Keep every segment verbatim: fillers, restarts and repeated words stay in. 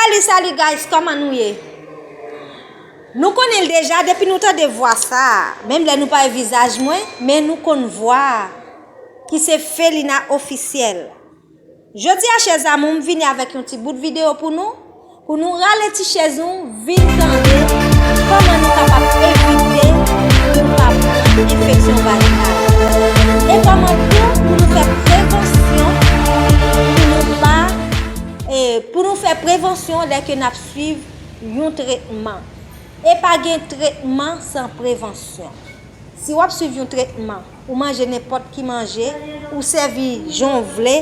Salut, salut guys, kòman nou ye? Nou konnen l deja depi nou tande vwa sa a. Menm lè nou pa wè vizaj mwen, men nou konn vwa a, ki se Felina Ofisyèl. Jodi a, chè zamou, m vini avèk yon ti bout videyo pou nou, pou nou rale ti chèz nou, vin tande kòman nou kapab evite pou nou pa pran enfeksyon vajinal. E kòman tou pou nou fè prevansyon, pou nou pa, e, pou nou fè prevansyon lè ke n ap swiv yon tretman. E pa gen tretman san prevansyon. Si w ap swiv yon tretman, ou manje nenpòt ki manje, ou sèvi jan w vle,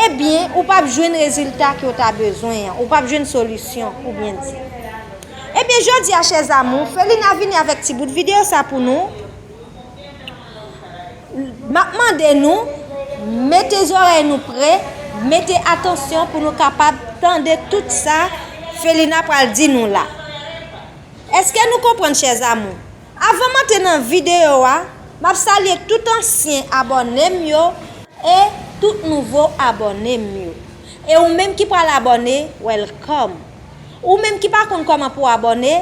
ebyen, ou p ap jwenn rezilta ke w ta bezwen an, ou p ap jwenn solisyon, pou byen di. Ebyen, jodi a, chè zamou, Felina vini avèk ti bout videyo sa pou nou. M ap mande nou, mete zòrèy nou pre, mete atansyon pou nou kapab tande tout sa Felina pral di nou la. Èske nou konprann, chè zamou? Avan m antre nan videyo a, m ap salye tout ansyen abòne m yo e tout nouvo abòne m yo. E ou menm ki pral abòne, welcome. Ou menm ki pa konn kòman pou w abòne,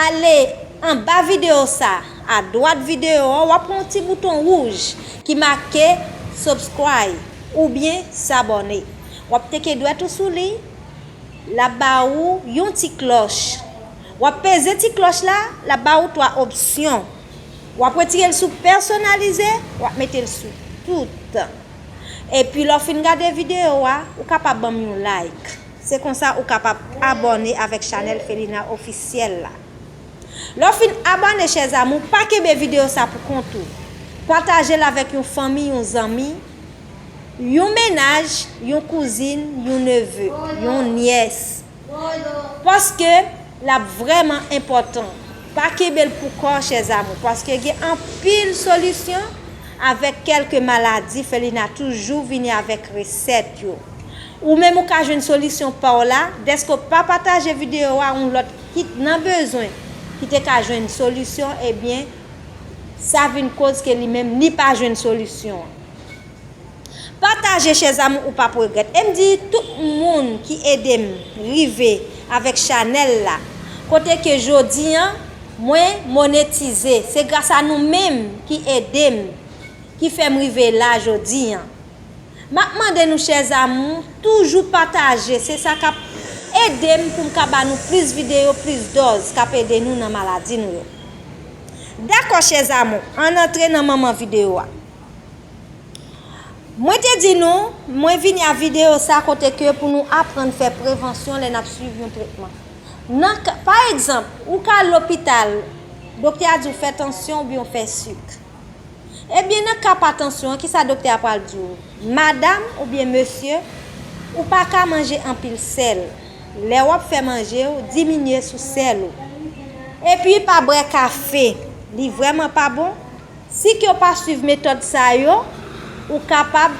ale anba videyo sa, adwat videyo a, w ap wè yon ti bouton wouj ki make subscribe oubyen s'abonner. W ap teke dwèt ou sou li, l ap ba ou yon ti klòch. W ap peze ti klòch la, l ap ba ou twa opsyon. W ap retire l sou pèsonalize, w ap mete l sou tout. Epi lè w fin gade videyo a, ou kapab ban m yon like. Se konsa ou kapab abòne avèk chanèl Felina Ofisyèl la. Lè w fin abòne, chè zamou, pa kenbe videyo sa pou kont ou. Pataje l avèk yon fanmi, yon zanmi, yon mennaj, yon kouzin, yon neve, yon nyès. Paske l ap vrèman enpòtan. Pa kenbe l pou kò w, chè zamou, paske gen anpil solisyon avèk kèlke maladi, Felina toujou vini avèk resèt yo. Ou menm ou ka jwenn solisyon pa w la, dèske w pa pataje videyo a, yon lòt ki nan bezwen, ki te ka jwenn solisyon, ebyen, sa vin koz ke li menm, li pa jwenn solisyon an. Pataje, chè zamou, ou p ap regrèt. E m di tout moun ki ede m rive avèk chanèl la, kote ke jodi an, mwen monetize. Se gras a nou menm ki ede m, ki fè m rive la jodi an. M ap mande nou, chè zamou, toujou pataje. Se sa k ap ede m pou m ka ba nou plis videyo, plis dòz k ap ede nou nan maladi nou yo. Dakò, chè zamou, ann antre nan manman videyo a. Mwen te di nou, mwen vini a videyo sa kote ke pou nou aprann fè prevansyon lè n ap swiv yon tretman. Nan ka, pa egzanp, ou ka al lopital, doktè a di w fè tansyon oubyen w fè sik. Ebyen, nan ka pa tansyon an, kisa doktè a pral di w? Madanm oubyen mesye, ou pa ka manje anpil sèl. Lè w ap fè manje w, diminye sou sèl ou. Epi, pa bwè kafe, li vrèman pa bon. Si ke w pa swiv metòd sa yo, ou kapab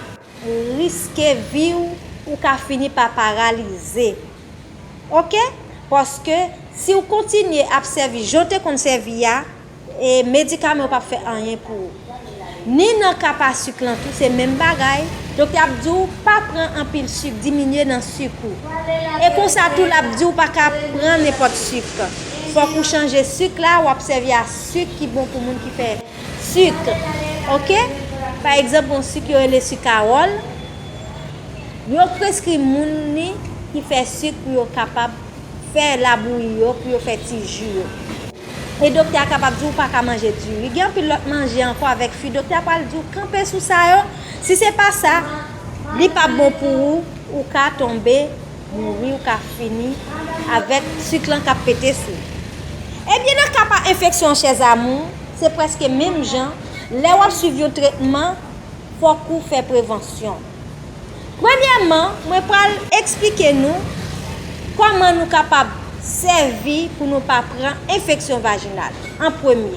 riske vi w, ou ka fini pa paralize. Oke? Paske si w kontinye ap sèvi jan w te konn sèvi a, e medikaman yo p ap fè anyen pou ou. Ni nan ka pa sik lan tou, se menm bagay. Doktè ap di w pa pran anpil sik, diminye nan sik ou. E konsa tou, l ap di w pa ka pran nenpòt sik. Fòk ou chanje sik la, w ap sèvi a sik ki bon pou moun ki fè sik. Oke? Pa egzanp, yon sik yo rele sik Kawòl. Yo preskri moun li ki fè sik pou yo kapab fè labouyi yo, pou yo fè ti ji yo. E doktè a kapab di w pa ka manje diri. Gen anpil lòt manje ankò avèk fi. Doktè a pral di w kanpe sou sa yo. Si se pa sa, li p ap bon pou ou. Ou ka tonbe, mouri, ou ka fini avèk sik lan k ap pete sou ou. Ebyen, nan ka pa enfeksyon, chè zamou, se prèske menm jan. Lè w ap swiv yon tretman, fòk ou fè prevansyon. Premyèman, mwen pral eksplike nou kòman nou kapab sèvi pou nou pa pran enfeksyon vajinal. An premye,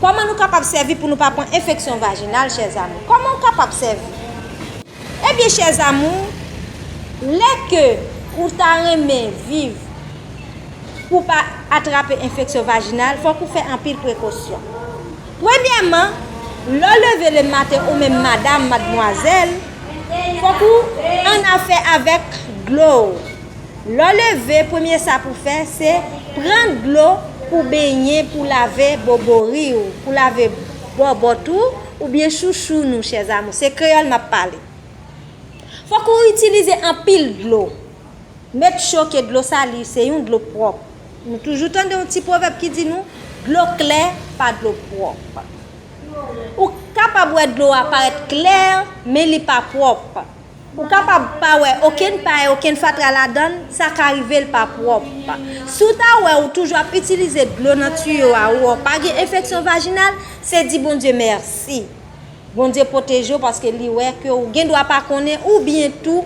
kòman nou kapab sèvi pou nou pa pran enfeksyon vajinal, chè zamou? Kòman w kapab sèvi? Ebyen, chè zamou, lè ke ou ta renmen viv pou pa atrape enfeksyon vajinal, fòk ou fè anpil prekosyon. Premyèman, lè w leve lematen, ou menm madanm, madmwazèl, fòk ou an afè avèk dlo w. Lè w leve, premye sa pou fè, se pran dlo pou benyen, pou lave bobori w, pou lave bòbòt ou, oubyen chouchou nou, chè zamou. Se kreyòl m ap pale. Fòk ou itilize anpil dlo. Make sure ke dlo sa li se yon dlo pwòp. Nou toujou tande yon ti pwovèb ki di nou, dlo klè pa dlo pwòp. Ou kapab wè dlo a parèt klè, men li pa pwòp. Ou kapab pa wè okenn pay, okenn fatra ladan l, sa ka rive l pa pwòp. Si w ta wè ou toujou ap itilize dlo nan tiyo a, ou wè w pa gen enfeksyon vajinal, se di Bondye mèsi. Bondye pwoteje w paske li wè ke ou gen dwa pa konnen oubyen tou,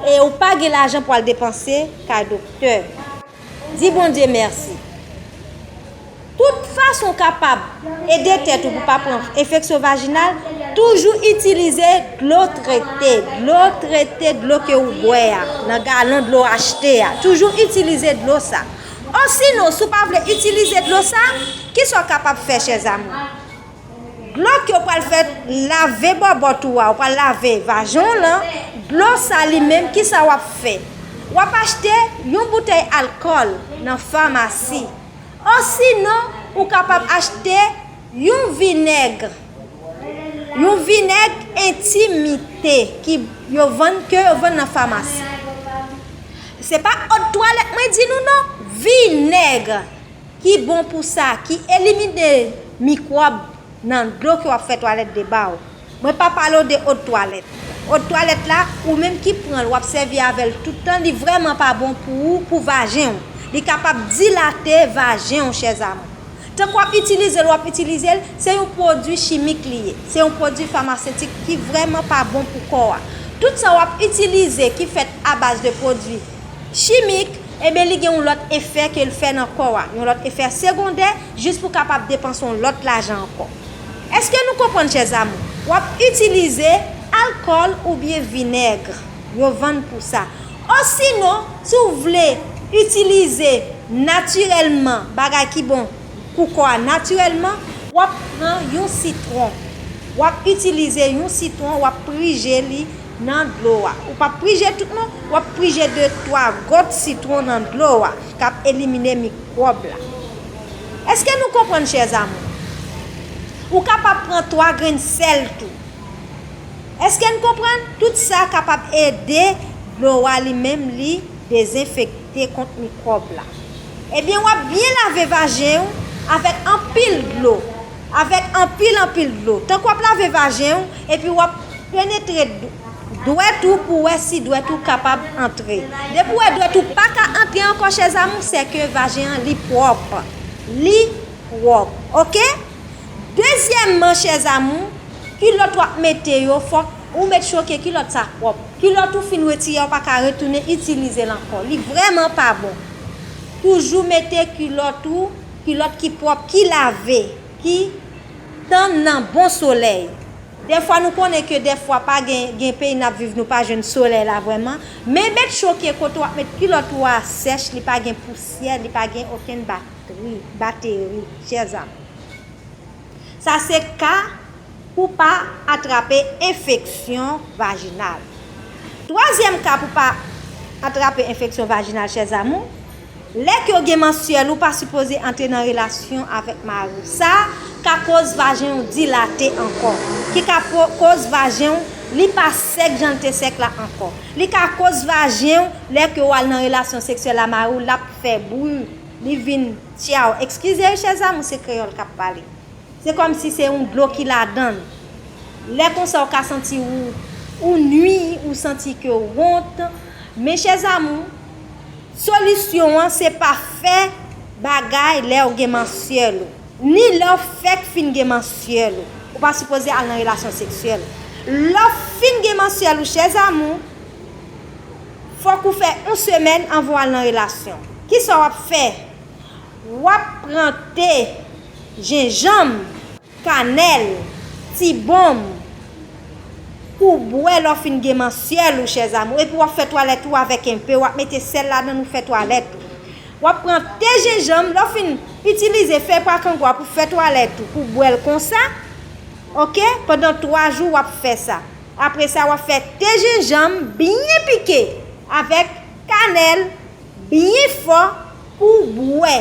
e ou pa gen lajan pou al depanse kay doktè. Di Bondye mèsi. Tout fason w kapab ede tèt ou pou pa pran enfeksyon vajinal, toujou itilize dlo trete. Dlo trete, dlo ke ou bwè a, nan galon dlo achte a. Toujou itilize dlo sa. Osinon, si w pa vle itilize dlo sa, kisa w kapab fè, chè zamou? Dlo ke w pral fè lave bòbòt ou a, ou pral lave vajen w lan, dlo sa li menm, kisa w ap fè? W ap achte yon boutèy alkòl nan famasi. Osinon, ou kapab achte yon vinèg. Yon vinèg entimite ki yo vann, ke yo vann nan famasi. Se pa òd twalèt mwen di nou non, vinèg ki bon pou sa, ki elimine mikwòb nan dlo ke w ap fè twalèt de ba w. Mwen pa pale w de òd twalèt. Òd twalèt la, ou menm ki pran l, w ap sèvi avè l tout tan, li vrèman pa bon pou ou, pou vajen w. Li kapab dilate vajen w, chè zamou. Tank w ap itilize l, w ap itilize l, se yon pwodui chimik li ye. Se yon pwodui famasetik ki vrèman pa bon pou kò a. Tout sa w ap itilize ki fèt abaz de pwodui chimik, ebyen, li gen yon lòt efè ke l fè nan kò a, yon lòt efè segondè, jis pou kapab depanse yon lòt lajan ankò. Èske nou konprann, chè zamou? W ap itilize alkòl oubyen vinèg, yo vann pou sa. Osinon, si w vle itilize natirèlman bagay ki bon pou kò a natirèlman, w ap pran yon sitwon. W ap itilize yon sitwon, w ap prije li nan dlo a. Ou p ap prije tout non, w ap prije de twa gòt sitwon nan dlo a k ap elimine mikwòb la. Èske nou konprann, chè zamou? Ou kapab pran twa grenn sèl tou. Èske n konprann? Tout sa kapab ede dlo a li menm li dezenfekte kont mikwòb la. Ebyen, w ap byen lave vajen w avèk anpil dlo, avèk anpil, anpil dlo. Tank w ap lave vajen w, epi w ap penetre d-, dwèt ou pou wè si dwèt ou kapab antre. Depi w wè dwèt ou pa ka antre ankò, chè zamou, se ke vajen an li pwòp. Li pwòp. Oke? Dezyèmman, chè zamou, kilòt w ap mete yo, fòk ou make sure ke kilòt sa pwòp. Kilòt ou fin retire a, ou pa ka retounen itilize l ankò. Li vrèman pa bon. Toujou mete kilòt ou, kilòt ki pwòp, ki lave, ki tann nan bon solèy. Dèfwa nou konnen ke dèfwa pa gen, gen peyi n ap viv, nou pa jwenn solèy la vrèman. Men make sure ke kote w ap met kilòt ou a sèch, li pa gen pousyè, li pa gen okenn batri, bateri, chè zamou. Sa se ka pou pa atrape enfeksyon vajinal. Twazyèm ka pou pa atrape enfeksyon vajinal, chè zamou, lè ke w gen mansyèl, ou pa sipoze antre nan relasyon avèk mari w. Sa ka koz vajen w dilate ankò, ki ka po-, koz vajen w li pa sèk jan l te sèk la ankò. Li ka koz vajen w, lè ke w al nan relasyon seksyèl a mari w, l ap fè bri, li vin tchaw. Eskize wi, chè zamou, se kreyòl k ap pale. Se kòmsi se yon dlo ki ladan l. Lè konsa, ou ka santi ou, ou nwi, ou santi ke w wont. Men, chè zamou, solisyon an, se pa fè bagay lè w gen mansyèl ou, ni lè w fèk fin gen mansyèl ou. Ou pa sipoze al nan relasyon seksyèl. Lè w fin gen mansyèl ou, chè zamou, fòk ou fè yon semèn anvan w al nan relasyon. Kisa w ap fè? W ap pran te, jenjanm, kanèl, ti bonm pou w bwè lè w fin gen mansyèl ou, chè zamou. Epi w ap fè twalèt ou avèk enpe, w ap mete sèl ladan l, ou fè twalèt ou. W ap pran te jenjanm, lè w fin itilize fèy pwakango a pou fè twalèt ou, pou w bwè l konsa, oke? Pandan twa jou, w ap fè sa. Apre sa, w ap fè te jenjanm byen pike avèk kanèl, byen fò pou w bwè.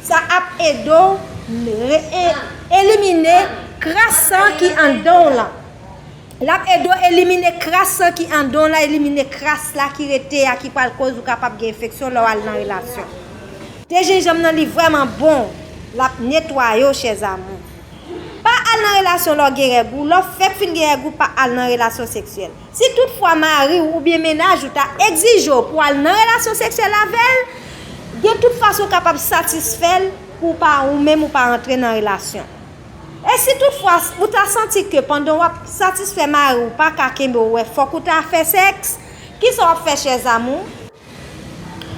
Sa ap ede w re- e- elimine kras san ki anndan w lan. L ap ede w elimine kras san ki anndan w lan, elimine kras la ki rete a, ki pral koz ou kapab gen enfeksyon lè w al nan relasyon. Te jenjanm nan, li vrèman bon, l ap netwaye w, chè zamou. Pa al nan relasyon lè w gen règ ou. Lè w fèk fin gen règ ou, pa al nan relasyon seksyèl. Si toutfwa mari w oubyen mennaj ou ta egzije w pou w al nan relasyon seksyèl avè l, gen tout fason w kapab satisfè l pou w pa, ou menm ou pa antre nan relasyon. E si toutfwa ou ta santi ke pandan w ap satisfè mari w, ou pa ka kenbe w, wè, fòk ou ta fè sèks, kisa w ap fè, chè zamou?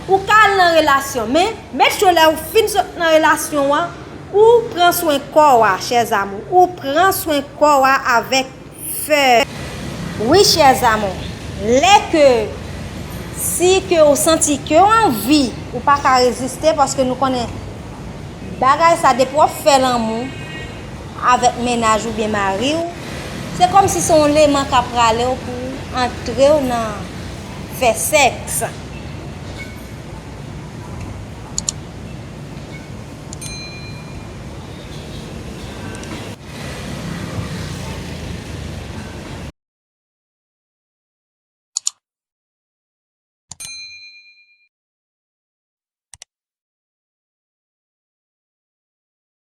Ou ka al nan relasyon, men make sure lè ou fin sot nan relasyon an, ou pran swen kò w a, chè zamou. Ou pran swen kò w a avèk fè. Wi, chè zamou. Lè ke, si ke ou santi ke w anvi, ou pa ka reziste, paske nou konnen bagay sa, depi w ap fè lanmou avèk mennaj oubyen mari w, se kòmsi se yon leman k ap rale w pou antre w nan fè sèks.